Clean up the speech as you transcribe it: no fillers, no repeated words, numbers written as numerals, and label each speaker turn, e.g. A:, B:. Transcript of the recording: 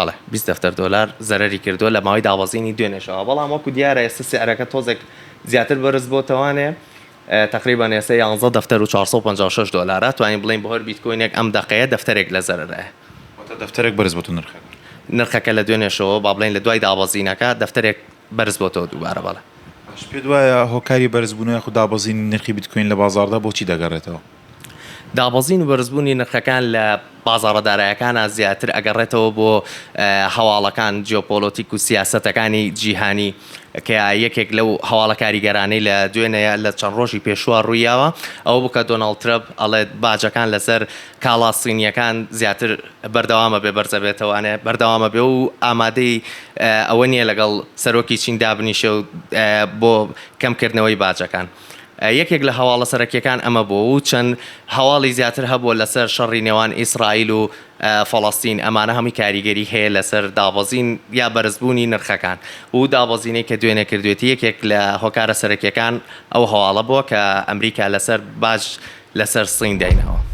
A: بەڵێ 20 دەفتەر دۆلار زەرەری کردووە لە ماوەی دابەزینی دوێنێشەوە، بەڵام وەکو دیارە ئێستا سعرەکە تۆزێک زیاتر بەرز بۆتەوانێ تەقریبەن ئێستا 11 دەفتەر و 456 دۆلارە، توانین بڵێین بۆ هەر بیتکۆینێک ئەم دەقەیە دەفتەرێک لە زەرەرایە.
B: واتە دەفتەرێک بەرز بۆتە نرخەکە؟
A: نرخەکە لە دوێنێشەوە با بڵێین لە دوای دابەزینەکە دەفتەرێک بەرز بۆتەوە دووبارە بەڵێ.
B: باش پێت وایە هۆکاری بەرزبوونەوە یاخود دابەزینی نرخی بیتکۆین لە بازاڕدا بۆچی دەگەڕێتەوە؟
A: دابەزین و بەرزبوونی نرخەکان لە بازاڕە دارایەکانا زیاتر ئەگەڕێتەوە بۆ هەواڵەکان، جیۆپۆلۆتیک و سیاسەتەکانی جیهانی کە یەکێک لەو هەواڵە کاریگەرانەی لە دوێنێ لە چەند ڕۆژی پێشووە ڕوویاوە ئەوە بوو کە دۆناڵد ترەمپ ئەڵێت باجەکان لەسەر کاڵا سینییەکان زیاتر بەردەوامە بێ بەرزەبێتەوانێ بەردەوامە بێ و ئامادەی ئەوە نییە لەگەڵ سەرۆکی چین دابنیشێ و بۆ کەمکردنەوەی باجەکان. یەکێک لە هەواڵە سەرەکیەکان ئەمە بوو و چەند هەواڵی زیاتر هەبووە لەسەر شەڕی نێوان ئیسرائیل و فەڵەستین، ئەمانە هەمووی کاریگەری هەیە لەسەر دابەزین یا بەرزبوونی نرخەکان و دابەزینەی کە دوێنێ کردوێتی یەکێک لە هۆکارە سەرەکیەکان ئەو هەواڵە بووە کە ئەمریکا لەسەر باج لەسەر سین دایناوە.